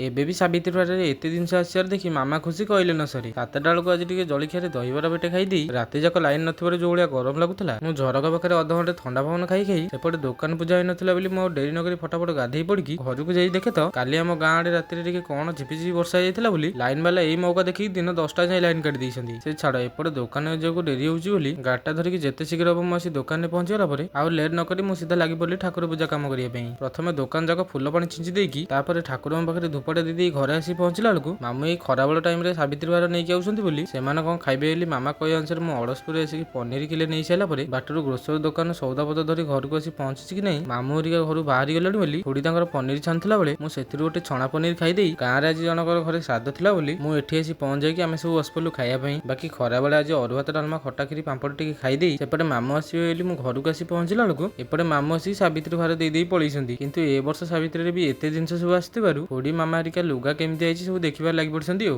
ଏବେ ବି ସାବିତ୍ରୀ ଭାରରେ ଏତେ ଜିନିଷ ଆସିବାର ଦେଖି ମାମା ଖୁସି କହିଲେ ନ ସରେ। 7ଟା ବେଳକୁ ଆଜି ଟିକେ ଜଳଖିଆରେ ଦହିବରା ପେଟେ ଖାଇଦେଇ, ରାତି ଯାକ ଲାଇନ ନଥିବାରୁ ଯୋଉ ଭଳିଆ ଗରମ ଲାଗୁଥିଲା, ମୁଁ ଝରକା ପାଖରେ ଅଧଘଣ୍ଟେ ଥଣ୍ଡା ପବନ ଖାଇ ଖାଇ, ସେପଟେ ଦୋକାନ ପୂଜା ହେଇନଥିଲା ବୋଲି ମୁଁ ଆଉ ଡେରି ନକରି ଫଟାଫଟ ଗାଧେଇ ପଡିକି ଘରକୁ ଯାଇ ଦେଖେ ତ କାଲି ଆମ ଗାଁ ଆଡେ ରାତିରେ ଟିକେ କଣ ଝିପିଝିପି ବର୍ଷା ହେଇଯାଇଥିଲା ବୋଲି ଲାଇନ ବାଲା ଏଇ ମୌକା ଦେଖିକି ଦିନ 10ଟା ଯାଏଁ ଲାଇନ କାଟି ଦେଇଛନ୍ତି। ସେ ଛାଡ, ଏପଟେ ଦୋକାନ ଯିବାକୁ ଡେରି ହଉଛି ବୋଲି ଗାଡିଟା ଧରିକି ଯେତେ ଶୀଘ୍ର ହବ ମୁଁ ଆସି ଦୋକାନରେ ପହଞ୍ଚିଗଲା ପରେ ଆଉ ଲେଟ୍ ନକରି ମୁଁ ସିଧା ଲାଗି ପଡିଲି ଠାକୁର ପୂଜା କାମ କରିବା ପାଇଁ। ପ୍ରଥମେ ଦୋକାନ ଯାକ ଫୁଲ ପାଣି ଛିଞ୍ଚି ଦେଇକି, ତାପରେ ଠାକୁରଙ୍କ ପାଖରେ ଧୂପଟା ଦେଇ ଦେଇ ଘରେ ଆସି ପହଞ୍ଚିଲା ବେଳକୁ ମାମୁଁ ଏଇ ଖରାବେଳ ଟାଇମରେ ସାବିତ୍ରୀ ଭାର ନେଇକି ଆଉଛନ୍ତି ବୋଲି ସେମାନେ କଣ ଖାଇବେ ବୋଲି ମାମା କହିବା ଅନୁସାରେ ମୁଁ ଅଡ଼ଶପୁରରେ ଆସିକି ପନିର କିଲେ ନେଇ ସାରିଲା ପରେ ବାଟରୁ ଗ୍ରୋସରୀ ଦୋକାନ ସଉଦାପତ୍ର ଧରି ଘରକୁ ଆସି ପହଞ୍ଚିଛି କି ନାହିଁ, ମାମୁଁ ହେରିକା ଘରୁ ବାହାରି ଗଲେଣି ବୋଲି ଖୁଡି ତାଙ୍କର ପନିର ଛାଣୁଥିଲା ବେଳେ ମୁଁ ସେଥିରୁ ଗୋଟେ ଛଣା ପନିର ଖାଇଦେଇ, ଗାଁରେ ଆଜି ଜଣଙ୍କର ଘରେ ଶ୍ରାଦ୍ଧ ଥିଲା ବୋଲି ମୁଁ ଏଠି ଆସି ପହଞ୍ଚାଇକି ଆମେ ସବୁ ବସିପଡ଼ିଲୁ ଖାଇବା ପାଇଁ। ବାକି ଖରାବେଳେ ଆଜି ଅରୁଆ ଭାତ, ଡାଲମା, ଖଟା, ଖିରି, ପାମ୍ପଡ଼ ଟିକେ ଖାଇଦେଇ, ସେପଟେ ମାମୁଁ ଆସିବେ ବୋଲି ମୁଁ ଘରକୁ ଆସି ପହଞ୍ଚିଲା ବେଳକୁ ଏପଟେ ମାମୁଁ ଆସିକି ସାବିତ୍ରୀ ଭାର ଦେଇ ଦେଇ ପଳେଇଛନ୍ତି। କିନ୍ତୁ ଏ ବର୍ଷ ସାବିତ୍ରୀରେ ବି ଏତେ ଜିନିଷ ସବୁ ଆସିଥିବାରୁ ଖୁଡି, ମାମା ହେରିକା ଲୁଗା କେମିତି ହେଇଛି ସବୁ ଦେଖିବାରେ ଲାଗି ପଡିଛନ୍ତି ଆଉ।